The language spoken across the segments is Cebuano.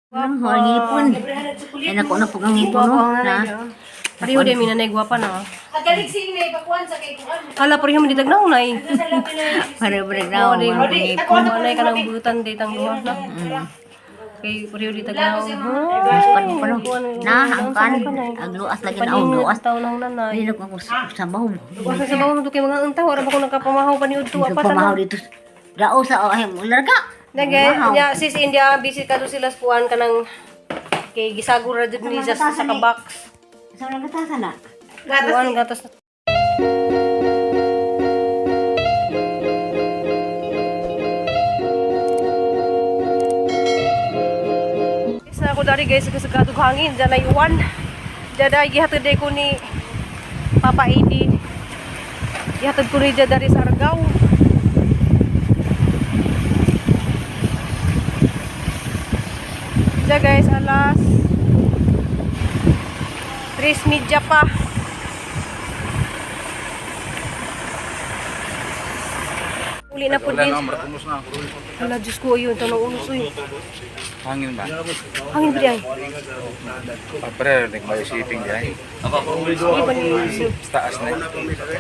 Ano, ang ngipon. Ay, naku na po ang ngipon, no? Gwapa ang Na. nanay. Oh. Pareho din mi nanay gwapa na. Kagalig sing may pakuan sa kay kuan. Hala, pareho man ditag naong nay. Sa labi na. Pare-pare daw, Di, ang ngipon. manay ka ng butan di tang duha na. Kay pareho ditag naong. Mas pa no. Na, ang kan. Ang luas lagi na, ang luas. Taon ng nanay. Hindi na ko sabaw. Wasa sa bawang kay mga unta wala ba ko nagkapamahaw pa ni udto apa Pamahaw dito. Dao sa, oh, ay, larga. Nagay, nya sis India busy ka do sila sa kuan kanang kay gisagura ra jud ni sa sa ka box. Sa mga katasan na. Kuan gatas. Isa ako dari guys sa kadug hangin dyan ay uwan. Dyan ay gihatod day ko ni Papa Edi. Gihatod ko ni dyan dari sa Argao. Diyan guys, alas 3:30 pa. Uli na po din. Hala, Diyos ko, yun. Tanong unos, uy. Hangin ba? Hangin ba yan? Ah, pre, nagmayo shipping din ay. Hindi ba ni Taas na.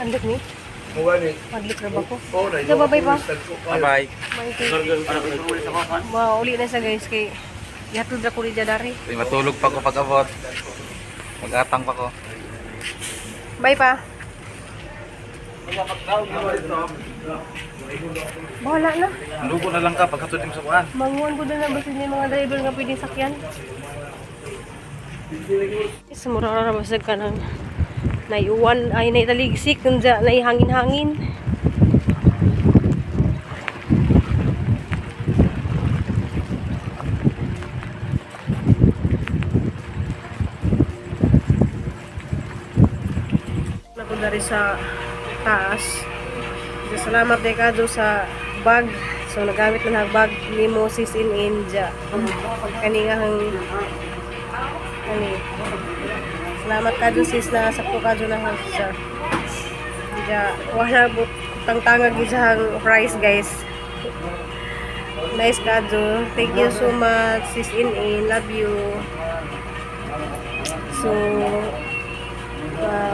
Andok ni? Madlik ra ba ko? Diyan, babay pa. Bye-bye. Bye. Mauli na siya guys kay gihatod ra ko ni dari. Ay, matulog pa ko pag-abot. Mag-atang pa ko. Bye pa. Bahala na. Lugo na lang ka pagkatod mo sa kuan. Manguan ko na basta may mga driver nga pwedeng sakyan. Is mura ra basag ka nang naiuwan ay naitaligsik nandya naihangin-hangin. Ako dari sa taas. So, salamat kay Kado sa bag. So nagamit na na bag ni Moses in India. Kani nga ang kani. Salamat kado sis na sakto kado na sa. Diya wala but tangtangag gid sa ang price guys. Nice kado. Thank you so much sis in in. Love you. So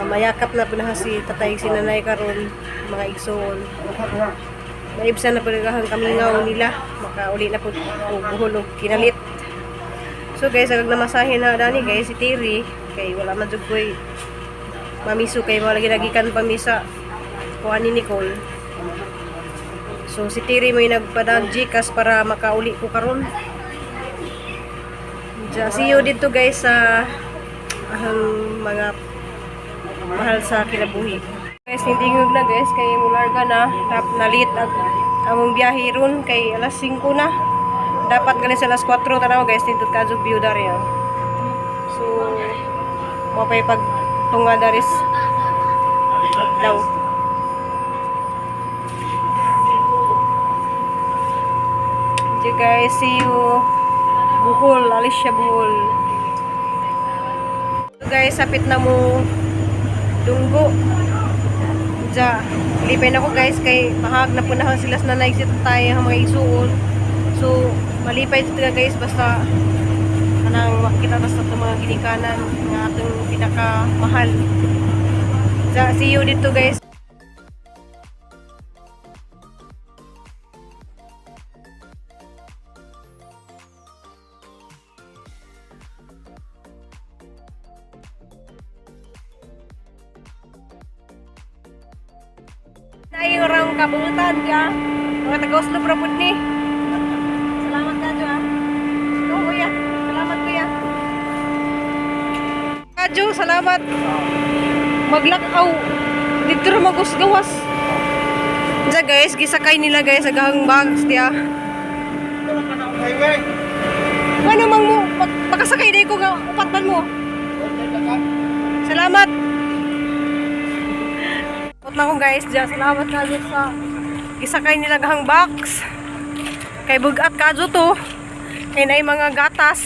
mayakap na po na si tatay si nanay karon mga igsoon. Naibsan na po nagahang kamingaw nila. Makauli na po og buhol og kinalit. So guys, agag namasahe na dani guys si Terry kay wala man jud koy mamiso kay wala ginagikan pa misa kuan ni Nicole. So si Terry may nagpadag GCash para makauli ko karon. Ja, see you dito guys sa ang mga mahal sa kinabuhi. Guys, nindingog na guys kay mularga na tap nalit ang among biyahe ron kay alas 5 na. Dapat gali sa alas 4 tanaw guys nindot kadyo view dari ah. So mo pay pag tunga daris daw. Thank you guys, see you. Buhol, Alicia Buhol. So guys, sapit na mo dunggo. Diya, lipay na ko guys kay mahag na punahan sila sa nanay sit tayo ang mga isuon. So, malipay dito ka guys basta kanang makita ta sa itong mga ginikanan nga atong pinakamahal. Diya, see you dito guys. Tayo orang kabutan ka. Mga taga-Oslo pra pud ni. Salamat ka, ah. Oo, kuya. Salamat, kuya. Kadyo, salamat. Maglakaw. Dito ra magusgawas. Diya guys, gisakay nila guys agahang bags diya. Ano mang mo, makasakay day ko nga upat man mo. Salamat. Salamat na ko guys diya. Salamat kadyo sa gisakay nila gahang box. Kay bugat kadyo to. Kay naay mga gatas.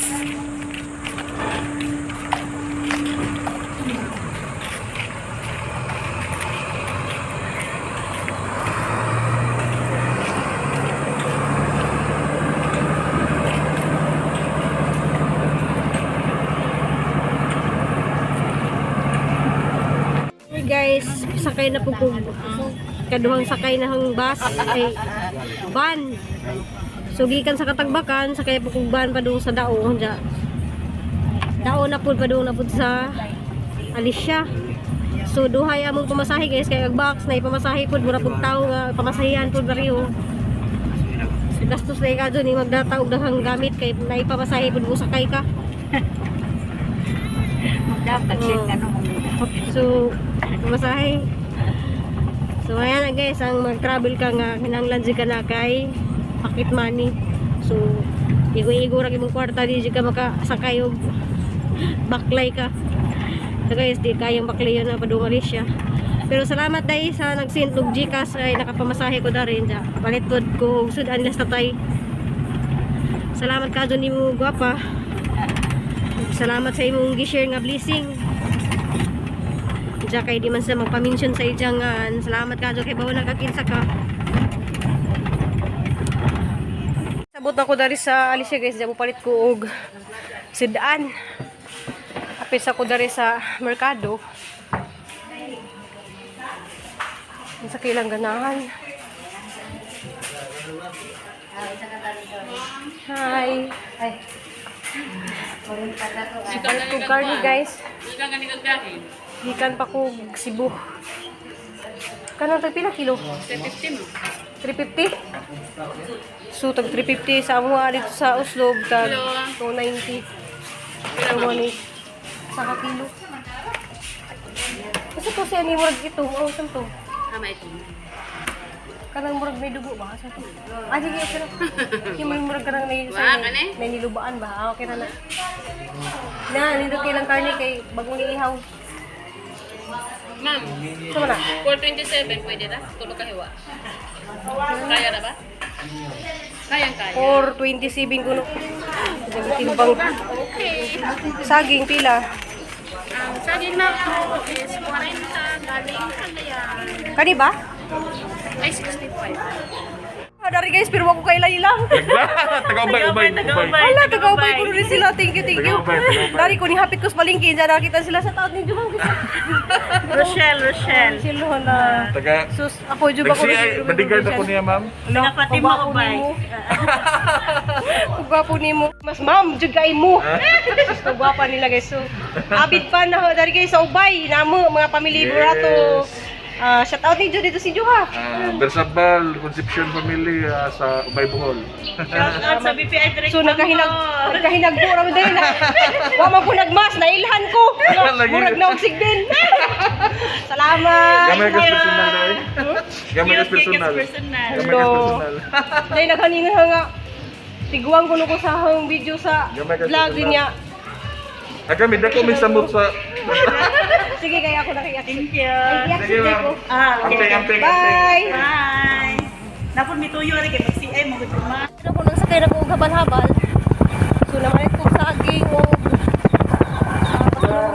Sakay na po ko kaduhang sakay na hang bus ay van. So gikan sa Katagbakan, sakay po kog van padung sa Dao ja. Dao na pud padung na pud sa Alicia. So duhay among pamasahe guys, kay ag box na ipamasahe pud, mura pud tawo nga pamasahihan pud bariho. So, gastos na ka ni magdata og daghang gamit kay naipamasahe pud mo sakay ka. Dapat Oo. siya ano. So, pamasahe. So, ayan na guys, ang mag-travel ka nga, kinahanglan jud ka na kay pocket money. So, igo-igo ra imong kwarta, di jud ka makasakay og baklay ka. So guys, di kayang baklay yun na padung Malaysia. Pero salamat dahil sa nag-send og GCash ay nakapamasahe ko na rin. Ja. Palit pod ko og sudan las tatay. Salamat ka dyan nimo gwapa. Salamat sa imong gi-share nga blessing. Diya kay di man sa magpa-mention sa ijang nga salamat ka kay bawal nagkakinsa ka. Sabot na ko dari sa Alicia guys, diya mo palit ko og sidaan. Apis ako dari sa merkado. Sa kailang ganahan. Hi. Ay. Palit ko karne guys. Gikan pa ko Cebu. Kanang tag pila kilo? 350. So tag 350 sa amo dito sa Oslob tag 290. 218 sa ka kilo. Kasi to siya ni murag ito, oh saan to? Tama ito. Kanang murag may dugo ba? Sa to? Ah, sige, okay na. Yung may murag kanang may, Wa, kani? may nilubaan ba? Ah, okay na na. Na, nindot kay lang karne kay bagong ihaw. Ma'am, Sama na. 427 pwede na? Tulog ka hiwa. Kaya na ba? Kayang kaya. 427 kuno. Timbang. Okay. Saging pila. Ang saging na po is 40 galing Cagayan. Kani ba? Ay, 65. Ah, dari guys, pero wag ko kailan ilang. Taga-ubay, ubay, ubay. Ala, taga-ubay ko rin sila. Thank you, thank you. Taga-ubay, taga-ubay. Dari ko ni hapit ko sa palengke. Diyan nakita sila sa taon ni Jumang. Rochelle, Rochelle. Sila na. Taga Sus, ako jud ako. Nagsiya, bodyguard ako niya, ma'am. Taga Fatima Ubay. Kugwapo nimo. Mas ma'am, jud kay mo. Sus, kugwapa nila guys. So, abid pa na dari guys sa Ubay, namo mga pamilya Yes. Burato. Ah, shout out ni Jud dito si Juha. Bersabal, Concepcion Family sa Ubay Bohol. Shout out sa BPI Direct So nagkahinagbo ra man dahil na. Wa man ko nagmas, nailhan ko. Lagi. Murag na og sigbin. Salamat. Gamay kas personal dahil. Gamay kas personal. personal. Gamay kas personal. Dahil naghaningan nga tiguang ko ko sa akong video sa Gamay kas vlog personal. niya. Aga, may dako may samot sa... Sige kaya ako nakiyak. Thank you. Iyak Sige, ma'am. ko. Ah, okay. Amping, amping, amping. Bye. Bye. Napon mituyo rin kay pag-CI mo gud ma. Ano ko nang sakay na ko og habal-habal. So namalit ko saging o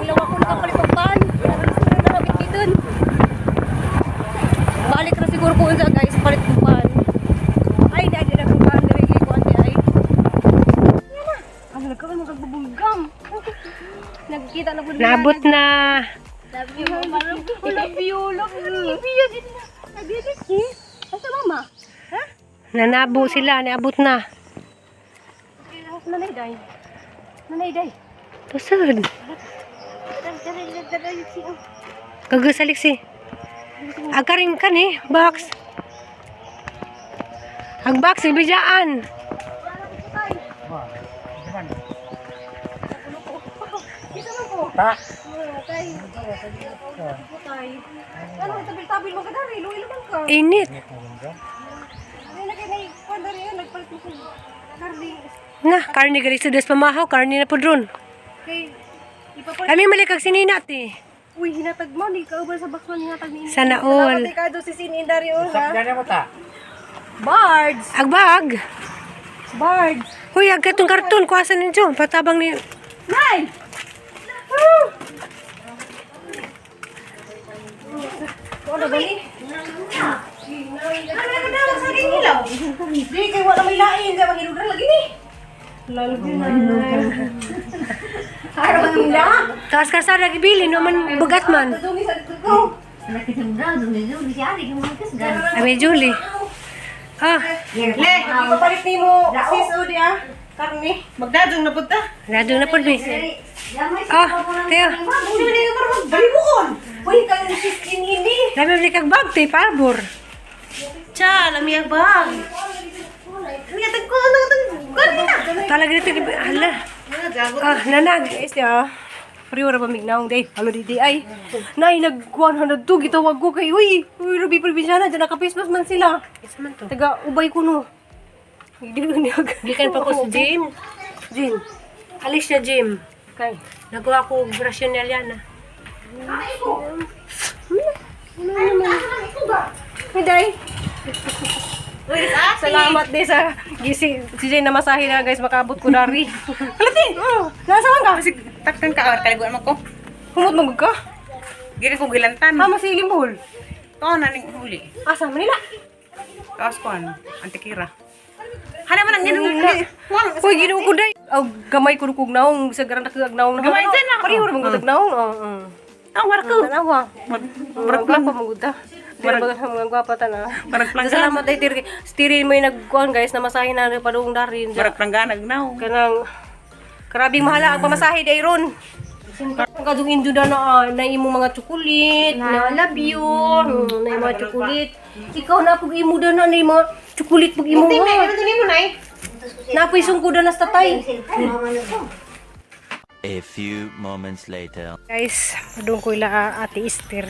ilaw ako nakapalit og pan. Naramit dito. Balik ra siguro ko unsa guys, palit og pan. Ay, di na kong pan diri kay kuan di ay. Ang nagkaroon ng kagbubunggam. Nagkita na po Nabot na. Love you. Love you. Love you. Love you. Asa mama? Ha? Nanabo sila, naabot na. Nanay day. Nanay day. Tusod. Kagasalik si. Agkaring kan eh, box. Ang box, ibijaan. Ta. Ano tabil-tabil mo ka dari, luwi man ka. Init. Ay nagay kuan dari nagpalit mo kog karne. Na, karni gali sa des pamahaw, karni na po dron. Kay ipapalit. Kami malikag sininat eh. Uy, hinatag mo ni kauban sa box man hinatag ni. Sana all. Salamat kay si Sinin dari oh ha. Bards, Agbag. bards. Huy, ag katong karton, kuha sa ninyo. Patabang ni... Nay! Woo! Ano ba ni? Ano na sa hilaw? Di kay wala may lain, kay mahilog ra lagi ni. Lalo din na. Araw nila. Taas ka sa nagibili, no man bugat man. Tudungi sa dito ko. Ami Julie. Ah, Le, ipapalit nimo sis o di ah. Karne. Magdadong na punta. Radyo na po ni. Ah, Teo. Sino yung parang magbalibukon? Uy, kang sis ini. Dami balik kag bag, te, parbor. Cha, lamiyag bag. Ano ko, ano ka Talaga dito, hala. Ah, nanag. Guys, ya. Pariyo ra ba mignaong day? Halo di di ay. Nay nag 102 gitawag ko kay uy. Uy, Ruby Probinsyana dyan naka-Christmas man sila. Isa man to. Taga ubay ko no. Hindi ko niya. Gikan pa ko sa gym. Jin. Alis na gym. Kay. Nagawa ko og rational yan ah. Hey, day. Salamat din sa gisi si Jane na masahe na guys makaabot ko dari. Kalati. Oh, nasa man ka? Taktan ka, awar kaliguan mo ko. Humot mo ka? Giri ko gilantan. Ha masilim hol. To na ning huli. Asa Manila? Taos ko ano, antikira. Hana man ang ginoo. Uy, Ginoo ko day. Aw gamay ko kog naong sa garang kag naong. Gamay dyan, ah. Pareho ra man gud naong. Oo. Ah, war ko. Tanawa. Murag gwapa man gud ta. Murag mga gwapa ta na. Murag planggana. Salamat day Tiri. Tiri may nagkuan guys na masahe na padung darin. Murag plangganag now. Kanang grabing mahala ang pamasahe day ron. Ang kadung indo na na, ah, na imong mga chocolate, na I love you, na imong mga chocolate. Ikaw na pug imo na na imong mga chocolate pug imo. Ano to nimo nay? Napoy sungko na sa tatay. A few moments later. Guys, padung ko ila ah, Ate Esther.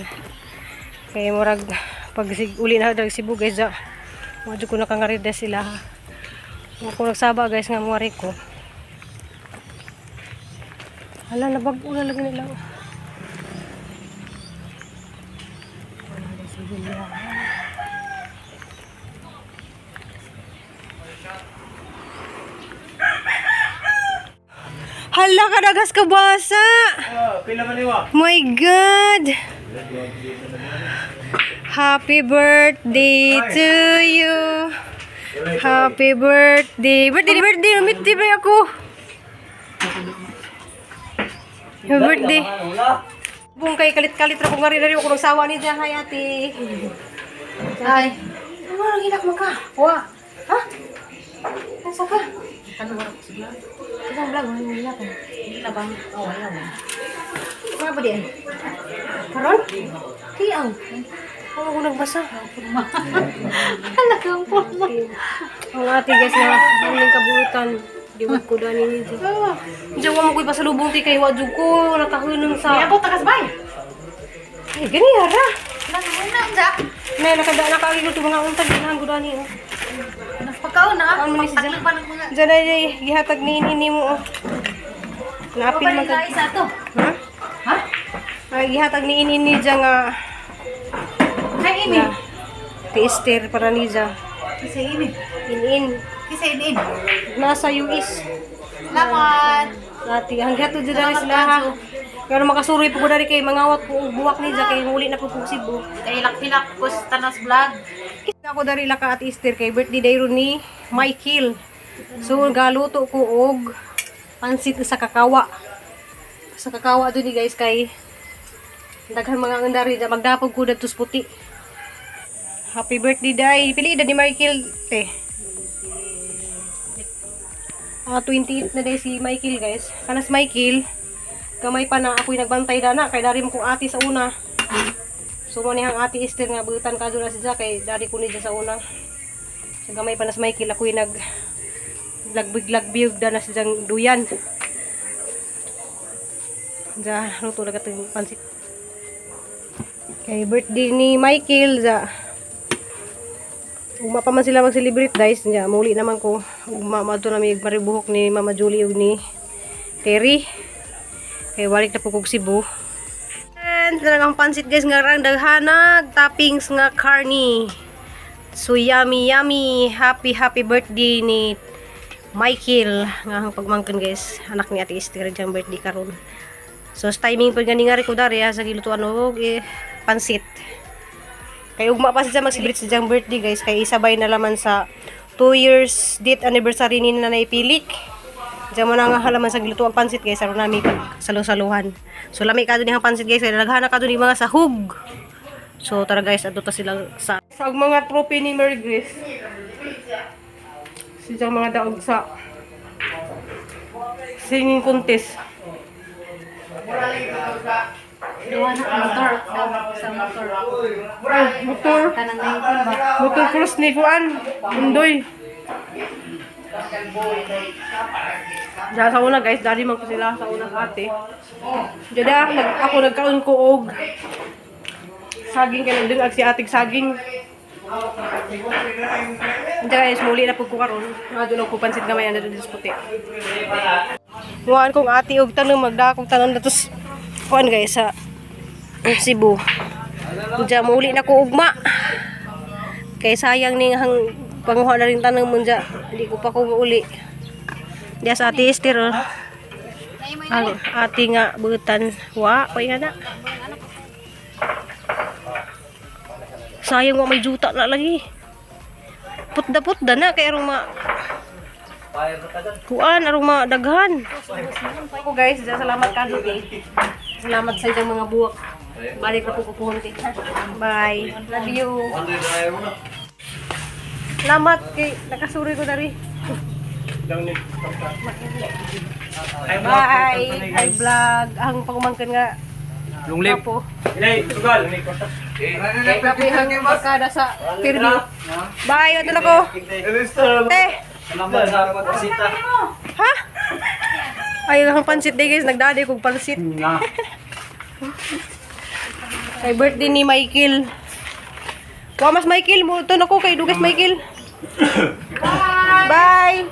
Kay murag pag uli na dag Cebu guys, da. Mo ko nakangarida sila. Ako nagsaba guys nga mga ko. Hala, nabag-o na lagi nila. Wala na si Julia. Hala ka dagas ka basa. My God. Happy birthday to you. Happy birthday. Birthday, birthday. Umit, di ba ako? Happy birthday. Bung kay kalit-kalit ra ko nga rin ako ng sawa ni Diyan. Hi, ate. Ay. Ano ang hilak mo ka? Wa. Ha? Nasa ka? Isang vlog, ano nila ko? Hindi bang? Oh, ayaw. Mga ba diyan? Karon? Tiyaw. Ako ko nagbasa. Halagang pulma. Ang ate guys na aming kabuutan. Diwad ko dani ni Diyan. Diyan wa mo ko'y pasalubong ti kay wadjug ko. Nakahunong sa... Abot takas bay. Ay, gani ara. Nanguna sa. Nay, nakada nakaagi ko mga untag ganahan ko dani. Oh. Pagkaon na. Ano man si Diyan? Taklo pa ng mga. Diyan ay gihatag ni ini mo. Oh. Napil man Pabalik ka. isa to. Ha? Ha? Ay, gihatag ni ini ni Diyan nga Kay ini. taster para niya. Kisa ini. In-in. Kisa ini. Nasa US. Salamat. Ati, hanggat to dyan sila ha. Pero makasuroy po ko dari kay mangawat ko og buwak ni kay muli na po kog Cebu. Kay lak-tilak ko sa Tanas Vlog. Ako dari laka at Easter kay birthday day ron ni Michael. So galuto ko og pansit sa kakawa. Sa kakawa do ni guys kay daghan mga andari da magdapog ko dadto sa puti. Happy birthday day. Pili ni Michael te. Ah, 28 na day si Michael guys. Kanas Michael, gamay pa na ako'y nagbantay dana kay dari mo kong ate sa una. So mo niyang ate Esther nga butan ka na siya kay dari ko niya sa una. Sa gamay pa na si Michael ako'y nag lagbig-lagbig na siyang duyan. Ja, luto na katong pansit. Kay birthday ni Michael, ja. Ugma pa man sila mag-celebrate guys niya. Muli naman ko. Ugma madto na may maribuhok ni Mama Julie ug ni Terry. Kay balik na po kog Cebu. And talagang pansit guys nga rang daghanag toppings nga carne. So yummy yummy. Happy happy birthday ni Michael nga ang pagmangkon guys. Anak ni Ate Esther diyang birthday karon. So sa timing pag gani nga ko dari ha, sa gilutuan og eh, pansit. Kay ugma pa siya mag-celebrate sa diyang birthday guys kay isabay na laman sa 2 years date anniversary ni Nanay Pilik. Diyan mo na nga halaman sa giluto ang pansit guys aron nami pag salo-saluhan. So lami ka dun ang pansit guys kay naghana ka dun yung mga sahog. So tara guys, adto ta sila sa sa mga trophy ni Mary Grace. Siya mga daog sa singing contest. Duha na ang motor. Sa motor. Motor. Kanang 19 ba? Motor cross ni Kuan. Undoy. Diyan sa una guys, dali man ko sila sa una sa ate. Diyan na, ako nagkaon ko og saging kay nagdungag si ating saging. Diyan guys, muli na pud ko karon. Nga doon ko pansit gamay ang dito sa puti. Nguan kong ate og tanong magdakong tanom datos kuan guys sa Cebu. Diyan muli na ko ugma. Kay sayang ning hang panguha na rin tanong mo dya. Hindi ko pa ko uli. Diya sa ate Esther. Oh. Ang ate nga butan. Wa, pa nga na. Sayang wa may juta na lagi. Putda-putda na kay arong ma kuan arong madaghan. Ako guys, dyan, salamat ka eh. Salamat sa inyong mga buwak. Balik na po ko puhon, Bye. Love you. Salamat kay nakasuri ko dari. Bye. Hi vlog. Ang pagumangkan nga. Long live. Apo. Ilay, sugal. Grabe hang barkada sa Fairview. Bye, ito na ko. Eh, Salamat sa pagbisita. ha? Ay, ang pansit day guys, nagdali kog pansit. Nga. Kay birthday ni Michael. Wa mas Michael, mo to na ko kay Dugas Michael. Bye.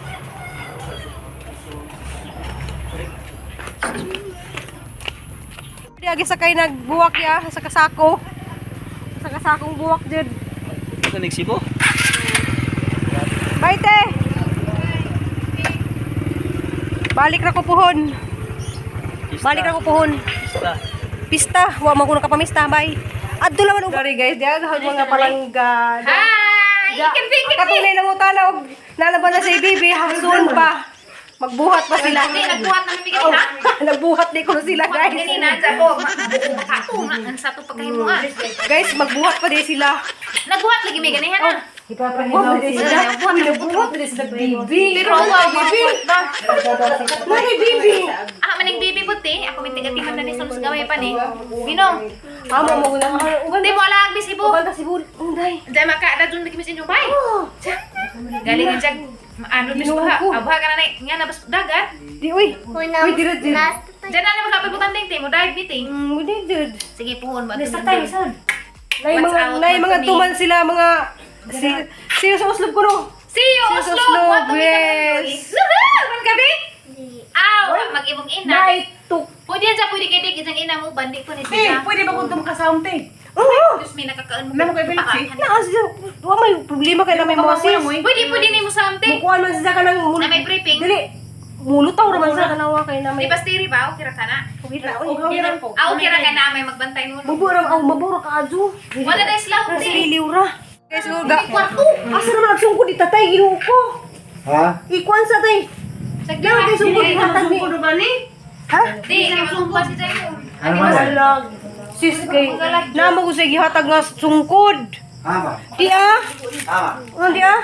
Di agi sa kay nagbuwak ya sa kasako. Sa kasakong buwak jud. Ito nagsibo. Bye te. Balik ra ko puhon. Balik ra ko puhon. Pista. Pista, wa man ko nakapamista, bye. Adto laman og. Sorry guys, di agahag mga palangga. Hi! Katunay ng utana og nalaban na si Bibi hangsun pa. Magbuhat pa sila. Hindi, nagbuhat naman bigay ha? Nagbuhat di ko sila Buhat guys. gani na dyan ko. Kato nga, ang sa to pagkahimo ah. Guys, magbuhat pa di sila. Nagbuhat lagi may ganihan ah. Nagbuhat pa di sila. Nagbuhat pa di sila Bibi. Pero wow, Bibi. Nani Bibi. Ah, maning bibi puti. Ako may tiga-timan na ni Sulus gamay pa ni. Minong. Amo mo na. Uban Hindi mo alam, bisibo. uban ta sibul. Unday. Diyan maka da dun lagi inyo bay. Galing nga dyan. Ano bis Ginoo ba? ko. Abha ka na na. Nga na bas dagat. Di uy. Uy, dira dira. Diyan na naman kapabutan ding te mo dive meeting. Di jud. Sige puhon mo. Nay What's mga out, nay mga what's tuman sila mga si sino sa Oslob ko no. See you See you sa Oslo. Oslo, What to yes. Man gabi. Aw, mag-imong ina. Nay tuk. Pwede yan siya, pwede kay Dick, isang ina mo, bandi ko ni Te, siya. pwede ba kung tumakasahom, te? Oo. Diyos may nakakaon mo. Wala mo kay Felix, eh. Na as wa may problema kay na may mga sis. Pwede, pwede ni mo sa amte. Mukuan man siya kanang mulo. Na may briefing. Dili. Mulutaw ra man sa tanawa kay na Di may. ba stiri ba? Okay ra ka na. Okay ra oy. Ah, okay ra ka na, may magbantay mo. Mabura aw mabura ka adyo. Wala na isla, Nasa te. liliw ra. Guys, go ga. Kwarto. Asa naman ang sungkod ni tatay Ginoo ko. Ha? Ikuan sa tay. Sagla. Kay sungkod ni tatay ni. Ha? Di, kay masungkod si Jayo. Ano man? Walang. Sis kay namo ko sa gihatag nga sungkod. Ama, Di ah. ama. Ano di ah?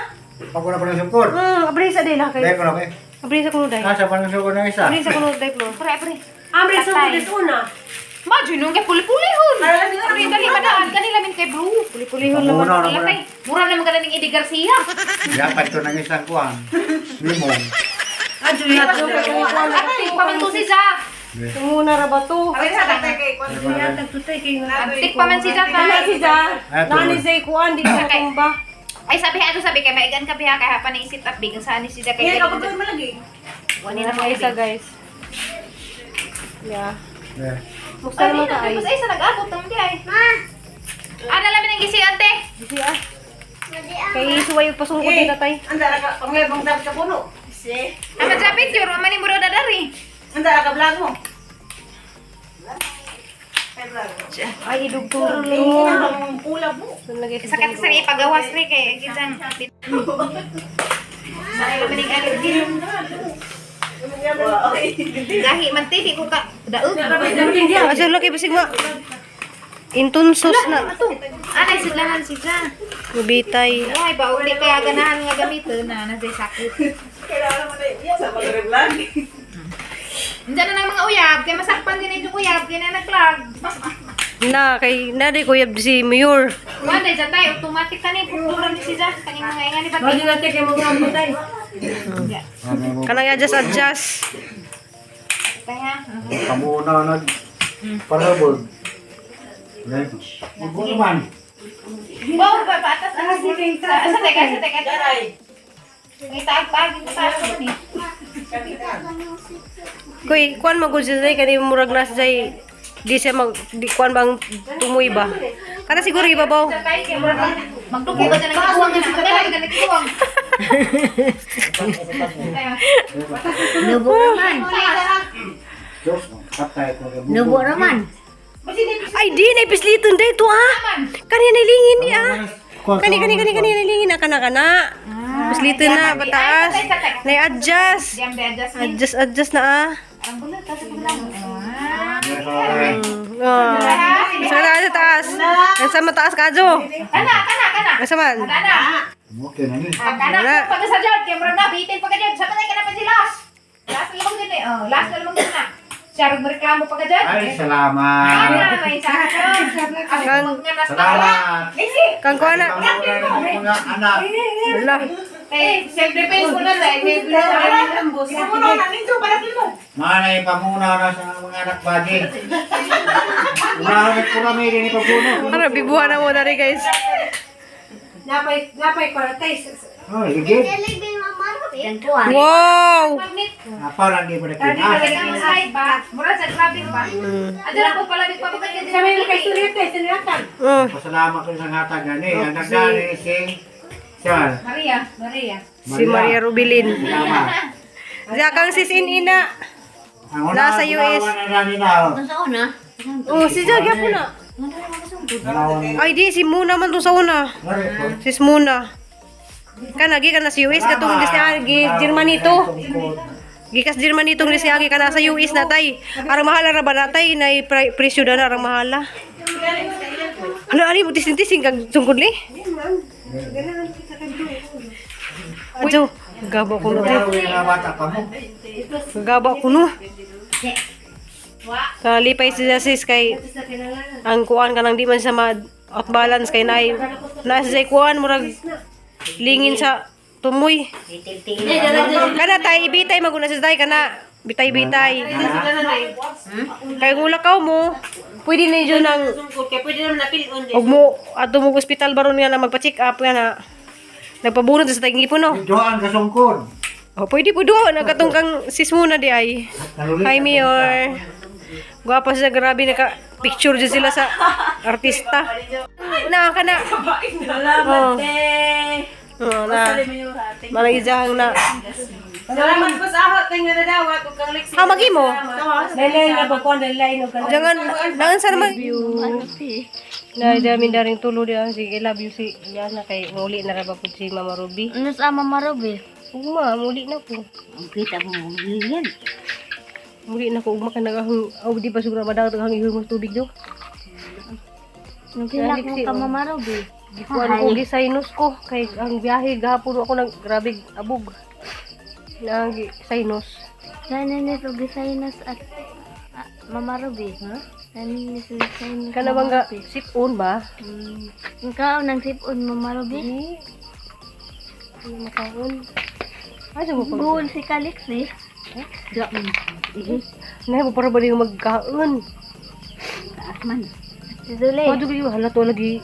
Pag wala pa ng sungkod. Abri sa dela kay. Dahil ko na ba eh. Abri sa kuno dai. Nasa pa ng sungkod ng isa. Abri sa kuno dai Flor. Pre, pre. Amri sa kuno des una. Imagine nung kay puli-pulihon. Pre, dali madaan kanila min kay Blue. Puli-pulihon naman. Mura na Wala mura. kay. Mura naman ka na ning Eddie Garcia. Dapat to ng isang kuwan. Limong. Adyo adyo kay kuan. Ate, pamanto si Ja. Tunguna ra ba to? Aray sa tatay kay kwan. Tutay kay Antik pa man si Ja. Kana si Ja. Ay, tuloy. Nani say kuan di ka tumba. Ay sabi ano sabi kay maigan ka biha kay hapan ni sit up big saan ni si Ja kay. Hindi, kapag mo lagi. Wala Wala na na isa guys. Yeah. Yeah. Buksan Ay, mo ka ay. Tapos ay sa nag-abot naman di ay. Ma. Ana lamin ang gisi ante. Gisi ah. Kay suway pasungkod ni tatay. Ang dara ka, panglebong dapat ka puno. Ama japit yur man ni muro dadari. Ang dara ka vlog mo. Ay idugtong. Ang pula mo. Sakat sa ipagawas ri kay kitang. Sa lamin ang ali. Gahi man ti di ko ka daog. Asa lagi basig ma. Intunsos na. Anay, sudlahan siya. Bitay. Ay, ba, uli kaya ganahan nga gamiton na nasa sakit. Diyan na ng mga uyab, kaya masakpan din na yung uyab, kaya na naglag. Na kay na di kuya si Mayor. Wala, dyan tayo, automatic ka na yung pukturan ni siya. Kanyang mga ingan ni Pati. Kanang adjust adjust. Kaya, Kamu na nag parabol. Mabuo naman. wow, ba, patas ang Asa teka, asa teka. May taag-taag, yung taas ko ni. Kuy, kuan magud siya day kani murag na siya di siya mag di kuan bang tumoy ba. Kana siguro ibabaw. Magdugo ba dyan ang ikuwang? Magdala ka ng ikuwang. Kaya, Nubo raman. Diyos, patay ko. Nubo raman. Ay di na pisliton day to ah. Kani nilingin di ah. Kani kani kani kani nilingin na kana kana. Pisliton na pataas. Na adjust. Diyan, be, adjust me. Adjust adjust na ah. Ang bulo, taas ang bulo. Ah. Oh. Sa kana sa taas. Ang sa mataas kadyo. Kana, kana, kana. Asa man? Kana. Okay na ni. Kana, Wala. pag sa jod, kaya murag na, bitin pa ka jod. Sa patay ka na pa si Las. Last na lamang dyan eh. Oh, last na lamang dyan na. Siya rin reklamo pa ka dyan. Ay, salamat. Kana, may sakit. Ang mga nasa Salamat. Kang kuan na. Pamuna ng mga anak. Wala. Eh, self-defense mo na tayo. Manay pamuna na sa mga anak bagi. Unahan ko kami din ipapuno. Ano bibuha na mo dari guys. Oh, ligid. Yan kuan. Wow. Apa lang di mo na kinas. Slide ba? Mura sa grabe ba? Adyan ako palabig pa ba kay Oh. Pasalamat ko sa hatag gani. Anak gani si Sir. Maria, Maria. Si Maria Rubilin. Salamat. Diya kang sis in ina. Ang una, Nasa US. na gani na. Kung sa una. Oh, si Jagya po na. Ay di si Muna man to sa una. Sis Muna. Kana gi kana sa US katong dis niya gi Germany to. Gikas Germany tong dis niya gi kana sa US na tay. Arang mahala ra ba na tay nay presyo na arang mahala. Ano ani mo tisin-tisin kag sungkod li? Adyo, gabo ko no. tay. Gabo ko no. Kalipay siya sis kay ang kuan kanang di man siya ma out balance kay nay na siya kuan murag lingin sa tumoy. Kana tay ibitay maguna siya tay kana bitay bitay. Kay kung lakaw mo, pwede na yun ang og mo adto mo ospital baron nga na magpa-check up nga na nagpabunot sa tayong ngipon no. Doan ka sungkod. Oh, pwede po doon nagkatong kang sis muna di ay. Hi Mayor. Gwapa siya, grabe naka picture dyan sila sa artista. Na kana. Salamat, eh. Oh, na. Malay jahang na. Salamat po sa ahot kay nga nadawat ug kang Lexi. Ha magi mo. Jangan jangan sa naman. Na dami daring tulo diyan sige love you si yan na kay muli na ra ba pud si Mama Ruby. Ano sa Mama Ruby? Ugma, muli na ko. Ang kita mo yan. Muli na ko ugma ka nagahang aw di pa siguro madawat ang ihong tubig do. Nagsilak mo ka Mama Ruby. Gikuan ko gi sinus ko kay ang biyahe gahapon ako nag grabe abog. Na gi sinus. Naninis og sinus at Mama Ruby. Ha? Naninis og sinus. Kana bang ga sip-on ba? Ang kaon ng sipon Mama Ruby. Di. Ano makaon? Ay, mo pa. Buol si Calix eh. Nay mo para ba di magkaon? Taas man. Si Zule. Pwede ko hala to lagi.